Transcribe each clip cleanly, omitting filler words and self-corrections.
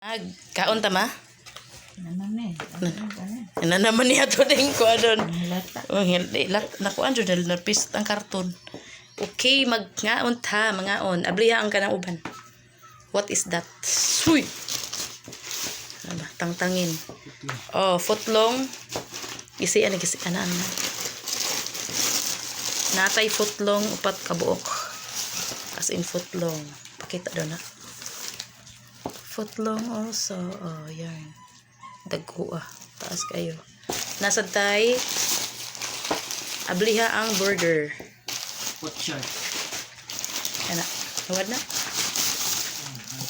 Ag, kaon ta ma? Naman eh. Ano ka na? Ano naman niya to ding ko adon. Ang lata. Oh, hindi lat nakuan jud na pis ang karton. Okay, magngaon ta, mangaon. Abliha ang kanang uban. What is that? Huy. Ano ba? Tangtangin. Oh, footlong. Isi ano gisi ana ano. Natay footlong upat ka buok. As in footlong. Pakita do na. Footlong also. Oh, yan. Dagko ah. Taas kayo. Nasa tay abliha ang burger. What shirt? Ana. Tawad na.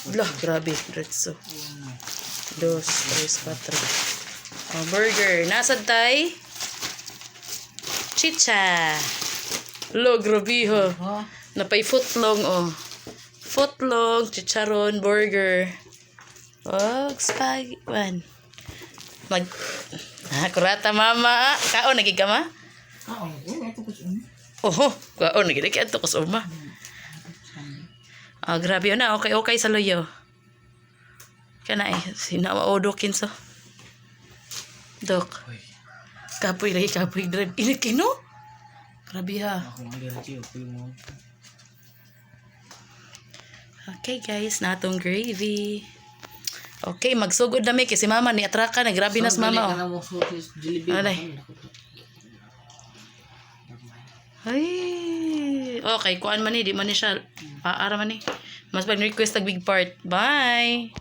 Blah, grabe. Diretso. Dos, tres, cuatro. Oh, burger. Nasa tay chicha. Lo, grabe ho. Oh, Napay footlong, oh. Footlong, chicharon, burger. Oh, spag, one. Mag, ah, kurata mama. Kaon, nagig ka ma? ah, oh, ito ko siya. Oho, kaon, nagig ka ko sa uma. Ah, grabe yun na. Okay, okay sa loyo. Kana eh, sinawa o dokin so. Dok. Kapoy lagi, kapoy drive. Init kino? Grabe ha. Ako ang allergy, okay mo. Okay guys, natong gravy. Okay, magsugod na mi kasi mama ni atraka na grabe nas mama. Oh. Ano mo sutis Jollibee? Alay. Ay. Okay, kuan man ni, di man ni siya. Paara man ni. Mas pag request tag big part. Bye.